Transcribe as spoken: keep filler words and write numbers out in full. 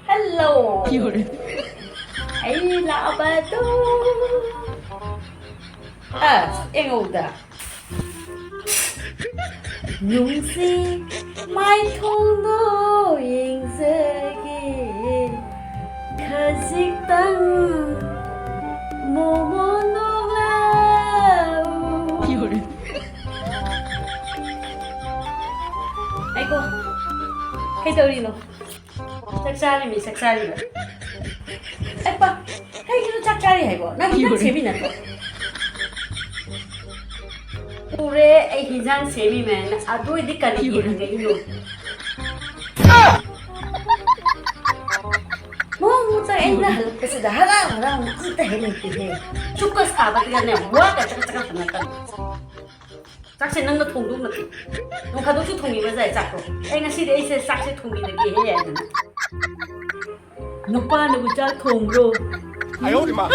Hello. ꯑꯩ ꯂꯥꯛꯑꯕꯗꯣ꯫ ꯑꯁ, ꯌꯦꯡꯉꯧꯗ꯫ ꯅꯨꯡꯁꯤ ꯃꯥꯏꯊꯣꯡꯗꯣ ꯌꯦꯡꯖꯒꯦ ꯈꯖꯤꯛꯇꯪ꯫ ꯃꯣꯃꯣ ꯅꯣꯛꯂꯛꯎ꯫ ꯑꯩꯀꯣ, ꯀꯩꯗꯧꯔꯤꯅꯣ? ꯆꯥꯛ ꯆꯥꯔꯤꯃꯤ, ꯆꯥꯛ ꯆꯥꯔꯤꯕ꯫ ꯑꯩ ꯄꯥ, ꯀꯩꯒꯤꯅꯣ ꯆꯥꯛ ꯆꯥꯔꯤ ꯍꯥꯏꯕꯣ? ꯅꯪ ꯍꯤꯟꯖꯥꯡ ꯁꯦꯝꯃꯤ ꯅꯠꯇ꯭ꯔꯣ? ꯎꯔꯦ, ꯑꯩ ꯍꯤꯟꯖꯥꯡ ꯁꯦꯝꯃꯤ ꯃꯌꯥꯝꯅ꯫ ꯑꯗꯨ ꯑꯣꯏꯗꯤ ꯀꯔꯤꯒꯤ ꯍꯪꯉꯛꯏꯅꯣ? ꯃꯣꯃꯣ ꯆꯥꯏ, ꯑꯩꯅ ꯍꯜꯂꯛꯄꯁꯤꯗ ꯍꯔꯥꯎ ꯍꯔꯥꯎꯅ ꯑꯝꯇ ꯍꯦꯛ ꯂꯩꯇꯦꯍꯦ꯫ ꯆꯨꯞꯀ ꯁꯥꯕꯗꯨꯗꯅꯦ, ꯋꯥꯒ ꯆꯀꯠ ꯆꯀꯠ ꯍꯪꯉꯛꯀꯅꯨ꯫ ꯆꯥꯛꯁꯦ ꯅꯪꯅ ꯊꯣꯡꯗꯧ ꯅꯠꯇꯦ꯫ ꯅꯣꯡ ꯐꯥꯗꯣꯛꯁꯨ ꯊꯣꯡꯕꯤꯕ ꯌꯥꯏ ꯆꯥꯛꯇꯣ꯫ ꯑꯩ ꯉꯁꯤꯗꯤ ꯑꯩꯁꯦ ꯆꯥꯛꯁꯦ ꯊꯣꯡꯕꯤꯔꯒꯦꯍꯦ ꯍꯥꯏꯗꯅ꯫ ꯅꯨꯄꯥꯅꯕꯨ ꯆꯥꯛ ꯊꯣꯡꯕ꯭ꯔꯣ? 哎呦我的妈！